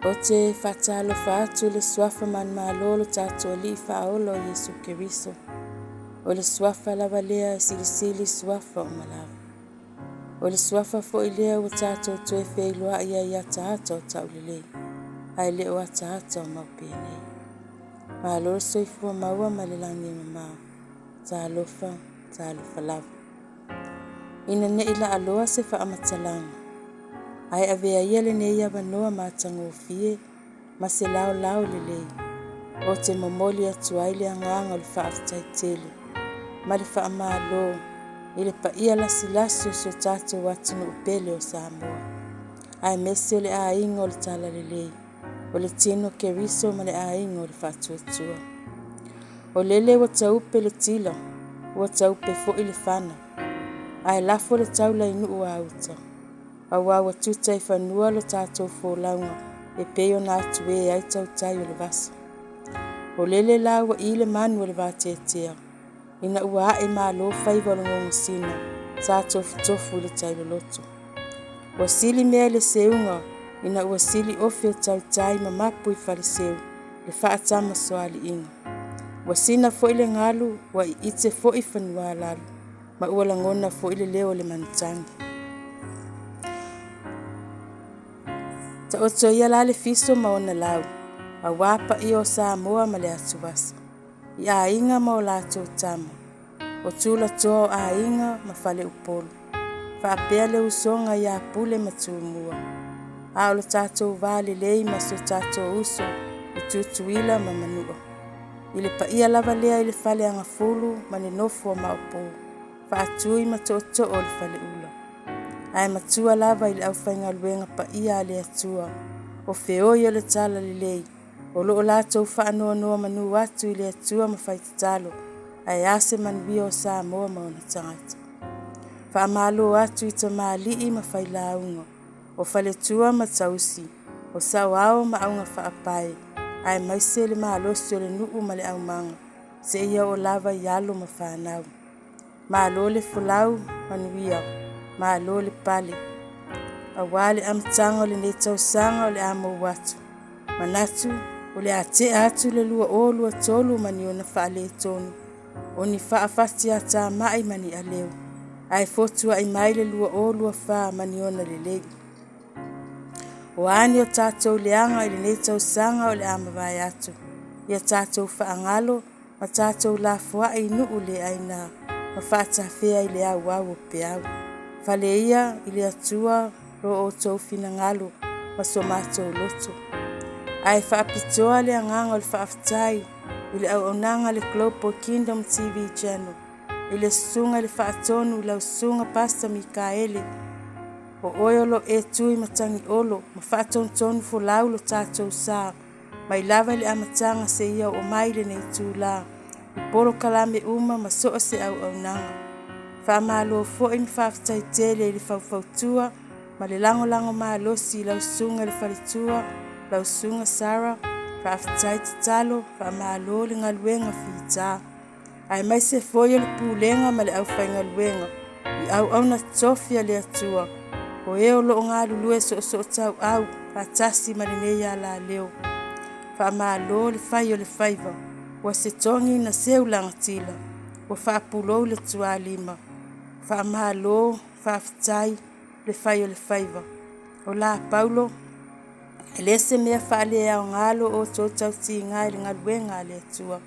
Ou te faatalofa atu i le Suafa manumalo o lo tatou Alii Faaola o Iesu Keriso, o le Suafa lava lea e silisili suafa uma lava. O le Suafa foi lea ua tatou toe feiloai ai i ataata o taulelei, ae le o ataata o maupenei. Malo le soifua maua ma le lagi e mama. Talofa, talofa lava. Ina ne i laaloa se faamatalaga, ae avea ia lenei avanoa matagofie ma se laolao lelei ou te momoli atu ai le agaga o le faafetai tele ma le faamalo i le paia lasilasi o si o tatou atunuu pele o Samoa, aemaise o le aiga o le Talalelei, o le tino Keriso ma le aiga o le Faatuatua. O lele ua taupe le tila, ua taupe foi le fana, ae lafo le taula i nuu a uta, auā ua tuta i fanua lo tatou folauga e pei ona atuē ai tautai o le vasa. O lele la ua ī le manu o le vateatea ina ua ae malo faiva o le gogosina sa tofutofu i le tai loloto. Ua sili mea i le seuga ina ua sili ofi o tautai ma mapu i faleseu le faatamasoaliiga. Ua sina foi le galu, ua iite foi fanua-a-lalo, ma ua lagona foi le leo o le manutagi. Taoto ia la le fiso ma ona lau, auā paia o Samoa ma le atuvasa i aiga ma o latou tama, o tulatoa o aiga ma faleupolu, faapea le usoga ia Pule ma Tumua, a o lo tatou va lelei ma si o tatou uso i Tutuila ma Manua. I le paia lava lea i le Faleagafulu ma le nofo a Maopu, Faatui ma Tootoo o le Faleula, ae matua lava i le aufaigaluega paia a le Atua o feoi o le Talalelei o lo o latou faanonomanu atu i le Atua ma fai tatalo ae a se manuia o Samoa ma ona tagata. Faamalo atu i tamalii ma failauga, o faletua ma tausi, o saoao ma augafaapae, aemaise le malosi o le nuu ma le aumaga seia oo lava i alo ma fanau. Malo le folau manuia, malo le pale, auā le amataga o lenei tausaga o le a mou atu. Manatu o le a tea atu le 2023 ma ni ona faaletonu, o ni faaafatiatamai ma ni aleu, ae fotuai mai le 2024 ma ni ona lelei. O a ni o tatou leaga i lenei tausaga o le a mavae atu, ia tatou faagalo ma tatou lafoai i nuu le aina ma faatafea i le auau o peau. Fale ia i le Atua lo outou finagalo ma so matou loto. Ae faapitoa le agaga o le faafetai i le auaunaga a le Global Kingdom TV Channel i le susuga i le Faatonu lau Susuga Pastor Mikaele, o oe o lo o e tu i matagiolo ma faatonutonu folau lo tatou sa mai lava i le amataga seia oo mai i lenei itulā i polokalame uma ma so o se auaunaga. Faamalo foi ma faafetai tele i le faufautua ma le lagolago malosi i lau susuga i le faletua, lau Susuga Sarah, faafetai tatalo, faamalo le galuega fita, aemaise foi o le Pulega ma le aufaigaluega i auauna totofi a le Atua o e o lo o galulue soosootauau faatasi ma lenei alaleo. Faamalo le fai o le faiva, ua se togi na seu lagatila, ua faapulou le tualima. Faamalo faafetai le fai o le faiva. O la Paulo, e le o se mea faaleaoga lo outou tautiga i le galuega a le Atua.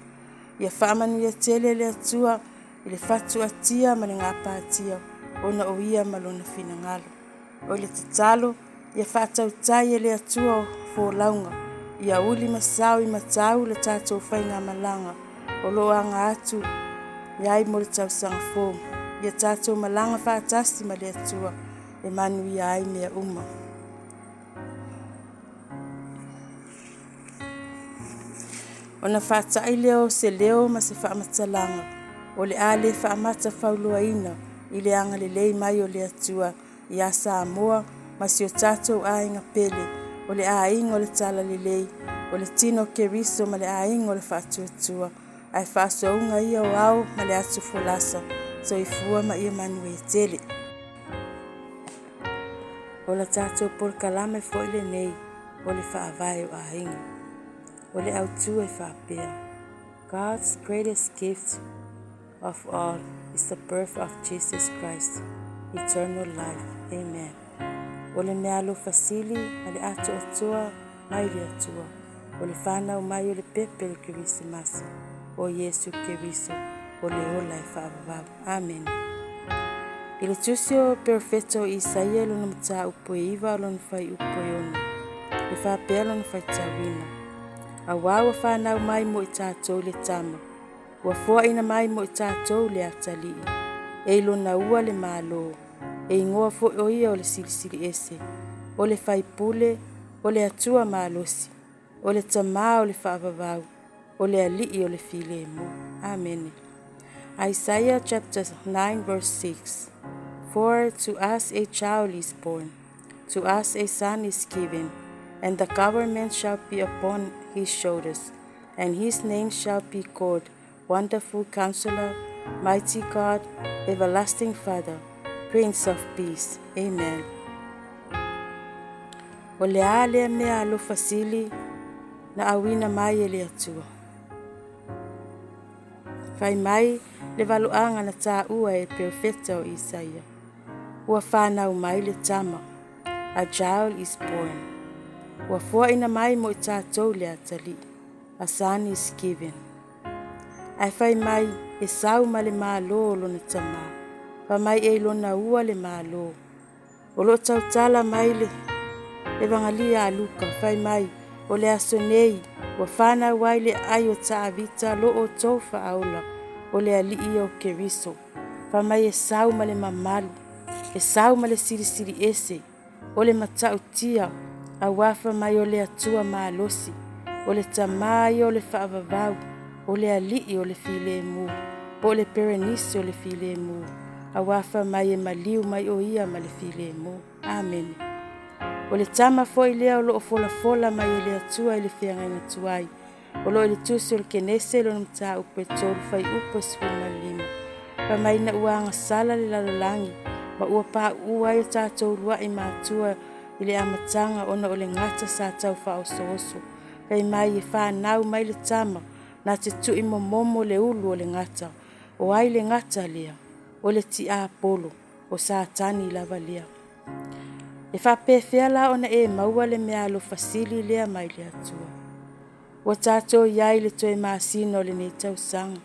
Ia faamanuia tele le Atua i le fatuatia ma le gapatia ona o Ia ma Lona finagalo. O le tatalo, ia faatautai e le Atua folauga, ia uli ma sao i matau le tatou faigamalaga o lo o aga atu i ai mo le tausaga fou. Ia tatou malaga faatasi ma le Atua e manuia ai mea uma. Ona faatai lea o se leo ma se faamatalaga o le a le faamatafauloaina i le agalelei mai o le Atua ia Samoa ma si o tatou aiga pele, o le aiga o le Talalelei, o le tino o Keriso ma le aiga o le Faatuatua, ae faasouga ia o ao ma le atu folasa. Soifua ma ia manuia tele. O le tatou polokalame foi lenei o le faavae o aiga. O le autu e faapea, God's greatest gift of all is the birth of Jesus Christ, eternal life. Amen. O le meaalofa sili ma le atoatoa mai le Atua, o le fanau mai o le pepe o le Kerisimasi, o Iesu Keriso, o le ola e faavavau. Amene. I le tusi o Perofeta o Isaia lona mataupu e 9 lona fuaiupu e 6, e faapea lona faitauina, Auā ua fanau mai mo i tatou le tama, ua foaina mai mo i tatou le atalii, e i lona ua le Malo, e igoa foi o ia o le Silisili Ese, o le Faipule, o le Atua malosi, o le Tamā o le faavavau, o le Alii o le filemu. Amene. Isaiah chapter 9 verse 6. For to us a child is born, to us a son is given, and the government shall be upon his shoulders, and his name shall be called Wonderful Counselor, Mighty God, Everlasting Father, Prince of Peace. Amen. O le a lea meaalofa sili na auina mai e le Atua? Fai mai le valoaga na tāua e perofeta o Isaia. Ua fanau mai le tama. A child is born. Ua foaina mai mo i tatou le atalii. A son is given. Ae fai mai e sau ma le Malo o lona tamā. Fai mai e i lona ua le Malo. O loo tautala mai le Evagalii a Luka, fai mai, o le aso nei ua fanau ai le aai o Tavita lo outou faaola, o le alii o Keriso. Fai mai e sau ma le mamalu, e sau ma le Silisili Ese, o le matautia, auā fai mai o le Atua malosi, o le Tamā ia o le faavavau, o le Alii o le filemu, po o le Perenisi o le filemu, auā fai mai e maliu mai o ia ma le filemu. Amene. O le tama foi lea o loo folafola mai e le Atua i le feagaiga tuai, o loo i le tusi o le Kenese lona mataupu e 3 fuaiupu e 15. Fai mai ina ua agasala le lalolagi ma ua pauu ai o tatou uluai matua i le amataga ona o le gata sa tau faaosooso. Fai mai e fanau mai le tama na te tuuimomomo le ulu o le gata. O ai le gata lea? O le tiapolo, o Satani lava lea. E faapefea la ona e maua le meaalofa sili lea mai le Atua? Ua tatou i ai i le toe masina o lenei tausaga.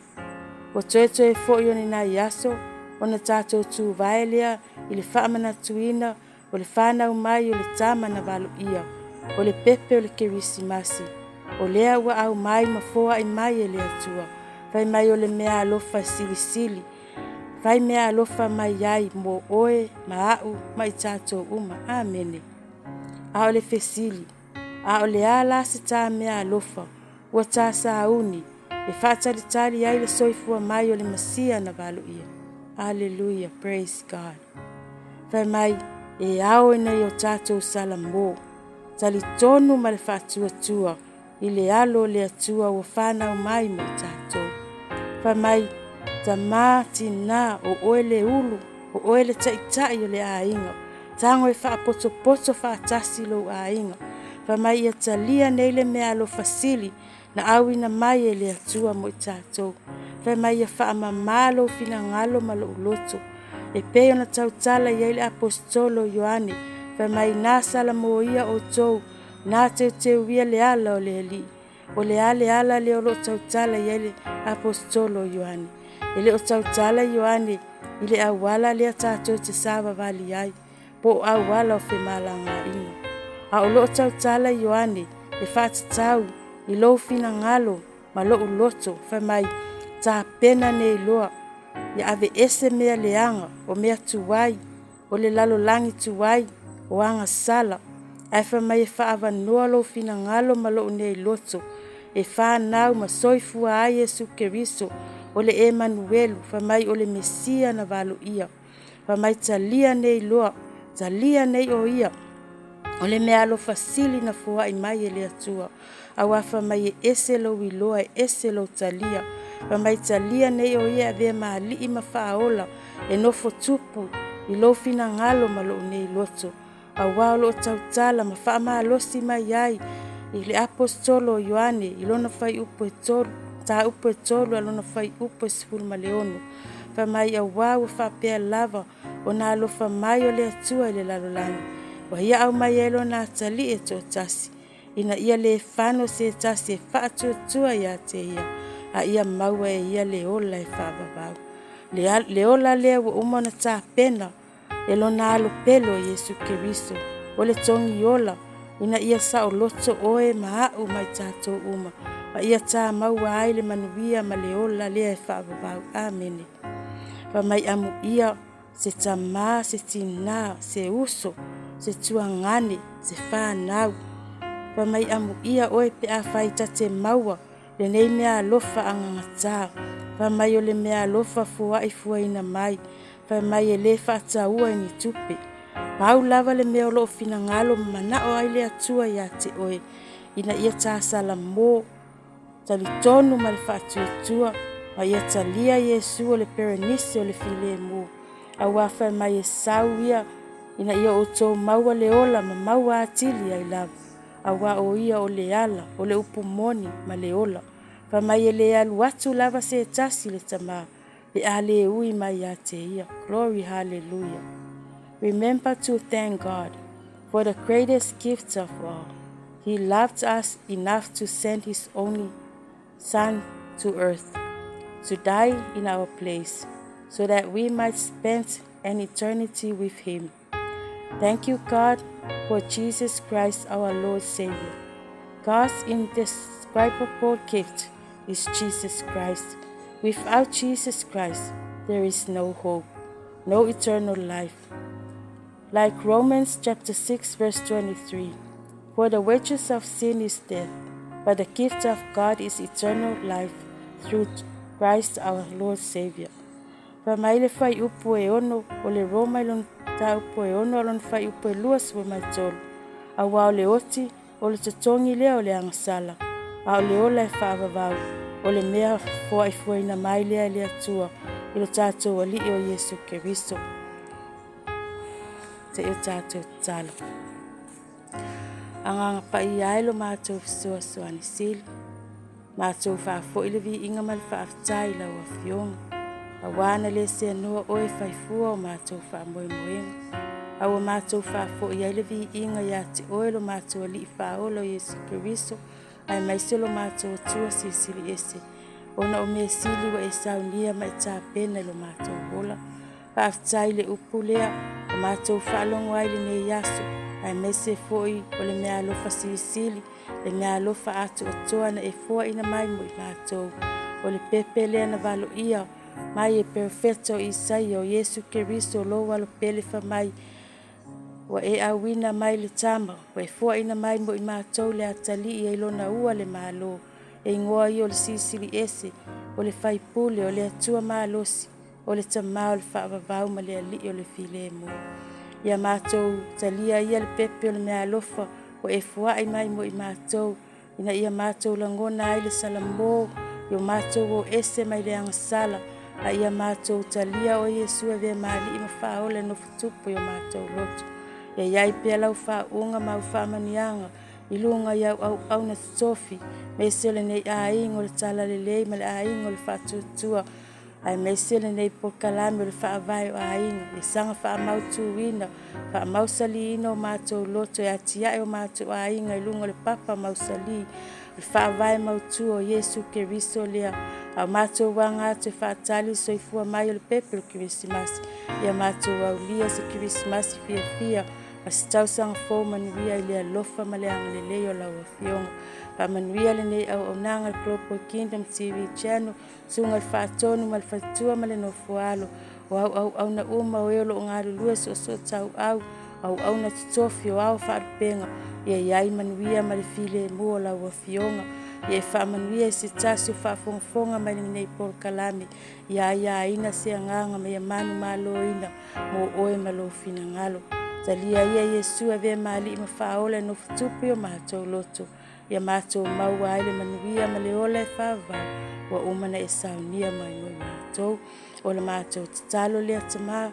Ua toetoe foi o ni nai aso ona tatou tuvae lea i le faamanatuina o le fanau mai o le tama na valoia, o le pepe o le Kerisimasi, o lea ua aumai ma foai mai e le Atua. Fai mai o le meaalofa silisili, fai meaalofa mai ai mo oe ma au ma i tatou uma. Amene. A o le fesili, a o le a la se ta meaalofa ua ta sauni e faatalitali ai le soifua mai o le Masia na valoia? Aleluia, praise God. Fai mai e ao ina ia o tatou salamo, talitonu ma le faatuatua i le alo o le Atua ua fanau mai mo i tatou. Fai mai, tama, tina, o oe le ulu, o oe le taitai o le aiga, tago e faapotopoto faatasi lou aiga. Fai mai ia talia nei le meaalofa sili na auina mai e le Atua mo i tatou. Fai mai ia faamama lou finagalo ma lou loto, e pei ona tautala i ai le Aposetolo o Ioane, fai mai na salamoia outou, na teuteuia le ala o le Alii. O le a le ala lea o loo tautala i ai le Aposetolo o Ioane? E le o tautala Ioane i le auala lea tatou te savavali ai, po o auala o femalagaaiga, a o loo tautala Ioane e faatatau i lou finagalo ma lou loto. Fai mai tapena nei loa, ia aveese mea leaga o mea tuai, o le lalolagi tuai, o agasala, ae fai mai e faaavanoa lou finagalo ma lou nei loto e fanau ma soifua ai Iesu Keriso o le Emanuelu, fai mai o le Mesia na valoia. Fai mai talia nei loa, talia nei o ia, o le meaalofa sili na foai mai e le Atua, auā fai mai e ese lou iloa, e ese lou talia. Fai mai talia nei o ia e avea ma Alii ma Faaola e nofo tupu i lou finagalo ma lou nei loto. Auā o lo o tautala ma faamalosi mai ai i le Aposetolo o Ioane i lona fuaiupu e 3, mataupu e 3 a lona fuaiupu e 16, fai mai, auā ua faapea lava ona alofa mai o le Atua i le lalolagi, ua ia aumai ai lona Atalii e toatasi, ina ia le fano se tasi e faatuatua ia te ia, a ia maua e ia le ola e faavavau. Le ola lea ua uma ona tapena e lona alo pele o Iesu Keriso, o le togiola ina ia saoloto oe ma au ma i tatou uma, ma ia ta maua ai le manuia ma le ola lea e faavavau. Amene. Fai mai, amuia se tama, se tina, se uso, se tuagane, se fanau. Fai mai, amuia oe pe afai ta te maua lenei meaalofa agagata. Fai mai o le meaalofa foai fuaina mai, fai mai e le faataua i ni tupe. Pau lava le mea o lo o finagalo ma manao ai le Atua ia te oe, ina ia ta salamo, talitonu ma le faatuatua, ma ia talia Iesu o le perenise o le filemu, aua fai mai e sau ia ina ia outou maua le ola ma maua atili ai lava, aua o ia o le ala, o le upu moni ma le ola. Fai mai e le alu atu lava se tasi i le Tama pe a le ui mai ia te ia. Glory, hallelujah. Remember to thank God for the greatest gift of all. He loved us enough to send his only son to earth to die in our place so that we might spend an eternity with him. Thank you, God, for Jesus Christ, our Lord Savior. God's indescribable gift is Jesus Christ. Without Jesus Christ, there is no hope, no eternal life. Like Romans chapter 6 verse 23, for the wages of sin is death, but the gift of God is eternal life through Christ our Lord Savior. Fai mai le fuaiupu e 6 o le Roma i lona mataupu e 6 a lona fuaiupu e 23, auā o le oti o le totogi lea o le agasala, a o le ola e faavavau o le mea foaifuaina mai lea e le Atua i lo tatou Alii o Iesu Keriso. Se i o tatou tatalo. Agaga Paia ai lo matou fesoasoani sili, matou faafoi le viiga ma le faafetai i lau Afioga, auā na le seanoa oe e faifua o matou faamoemoega, a ua matou faafoi ai le viiga ia te oe lo matou Alii Faaola o Iesu Keriso, aemaise lo matou Atua Silisili Ese, ona o mea sili ua e saunia ma e tapena i lo matou ola. Faafetai i le upu lea ua matou faalogo ai i lenei aso, aemaise foi o le meaalofa silisili, le meaalofa atoatoa na e foaina mai mo i matou. O le pepe lea na valoia mai e Perofeta o Isaia, o Iesu Keriso lou alo pele, fai mai ua e auina mai le tama, ua e foaina mai mo i matou le atalii e i lona ua le Malo, e igoa ia o le Silisili Ese, o le Faipule, o le Atua Malosi, o le Tama o le Faavavau ma le Alii o le Filemu. Ia matou talia ia le pepe o le meaalofa ua e foai mai mo i matou, ina ia matou lagona ai le salamo i o matou o ese mai le agasala, a ia matou talia oe Iesu e avea ma Alii ma Faaola e nofotupu i o matou loto. Ia i ai pea lau faauuga ma au faamanuiaga i luga i au auauna totofi, aemaise o lenei aiga o le Talalelei ma le aiga o le Faatuatua, aemaise lenei polokalame o le Faavae o Aiga. Ia saga faamautuina, faamausaliina o matou loto e atiae o matou aiga i luga o le papa mausali, le faavae mautu o Iesu Keriso lea. A o matou aga atu e faatali le soifua mai o le pepe o le Kerisimasi, ia matou aulia se Kerisimasi fiafia ma se tausaga fou manuia i le alofa ma le agalelei o lau Afioga. Faamanuia lenei auaunaga a le Global Kingdom TV Channel, susuga i le Faatonu ma le Faletua ma le Nofoalo, o au auauna uma o e o lo o galulue soosoo tauau, auauna totofi o ao o faalupega, ia i ai manuia ma le filemu o lau Afioga. Ia e faamanuia i se tasi o faafogafoga mai lenei polokalame, ia aiaina se agaga ma ia manumaloina mo oe ma lou finagalo. Talia ia Iesu e avea ma Alii ma Faaola e nofotupu i o matou loto, ia matou maua ai le manuia ma le ola e faavavau ua uma ona e saunia mai mo i matou. O le matou tatalo lea Tama,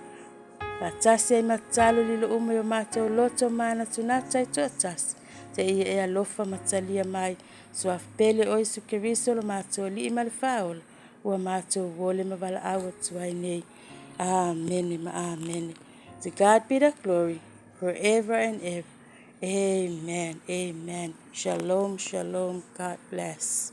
Faatasi ai ma tatalo lilo uma i o matou loto manatunatu ai toatasi, seia e alofa ma talia mai, Suafa pele o Iesu Keriso lo matou Alii ma le Faaola, ua matou ole ma valaau atu ai nei. Amene ma Amene. To God be the glory forever and ever. Amen. Amen. Shalom, shalom. God bless.